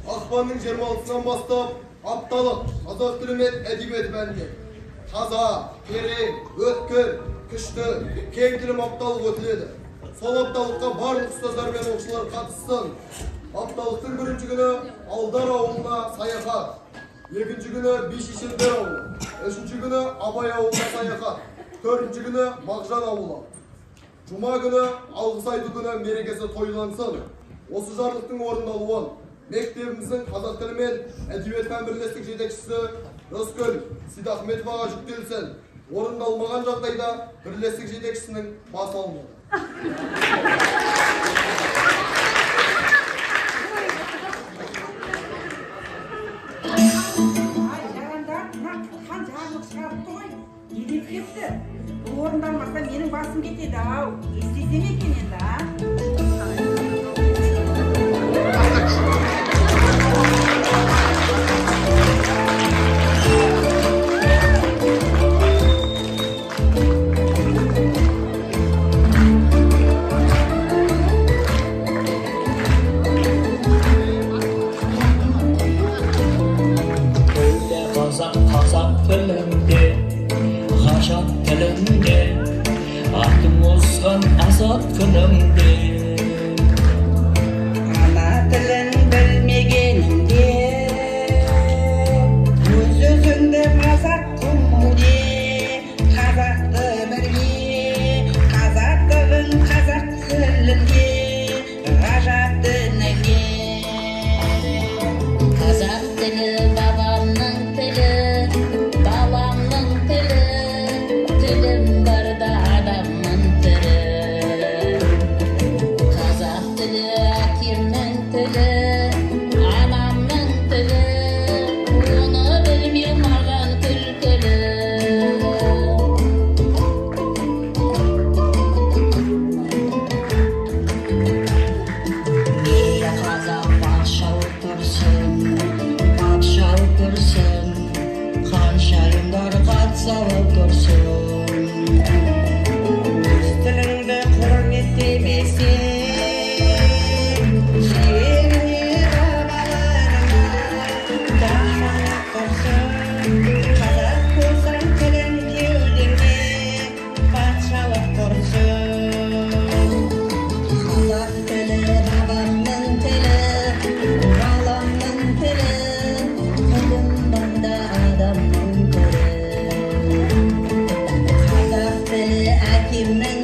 Ақпанның 26-сынан бастап апталық қазақ тілі мен әдебиеті пәнінде таза, терең, өткір, күшті, кең тілім апталық өтіледі. Сол апталыққа барлық ұстаздар мен оқушылар қатыссын. Апталықтың бірінші күні Алдар ауылына саяхат, екінші күні Бишешендер ауылы, үшінші күні Абай ауылына саяхат, төртінші күні Мағжан ауылы. Жұма күні Алғыс айту күні мерекесі тойлансын. Осы жарлықтың орындалуын мектебіміздің қазақ тілі мен әдебиет пән бірлестік жетекшісі Рыскүл Сейдахметоваға жүктелсін. Орындалмаған жағдайда бірлестік жетекшісінің басы алынады. Ай, жарандар, мына хан жарлық шығарыпты ғой. Не деп кетті? Бұл орындалмаса менің басым кетеді ау. Не істесем екен енді, а? Қазақ тілінде, ғажап тілінде, атың озған азат күніңде. Ана тілін білмегеніңде, өз өзіңді қазақ қылмауде, қазақты бірге, қазақтығың қазақ тілінде, ғажап дініңе. Қазақ тілі бабамның тілі, баламның тілі, тілім барда адамның тірі. Қазақ тілі әкемнің тілі, анамның тілі, оны білмеу маған күлкілі. Мейлі қазақ патша отырсын, патша отырсын, ханшайымдар қатса отырсын. Өз тіліңді құрметтемесең, жеріңе бабаларыңа дұшпан тұрсын. Қазақ болсаң тілің кеудеңде, патшалық құрсын. Қазақ тілі бабамның тілі, баламның тілі, тілім барда адамның тірі. Қазақ тілі әкемнің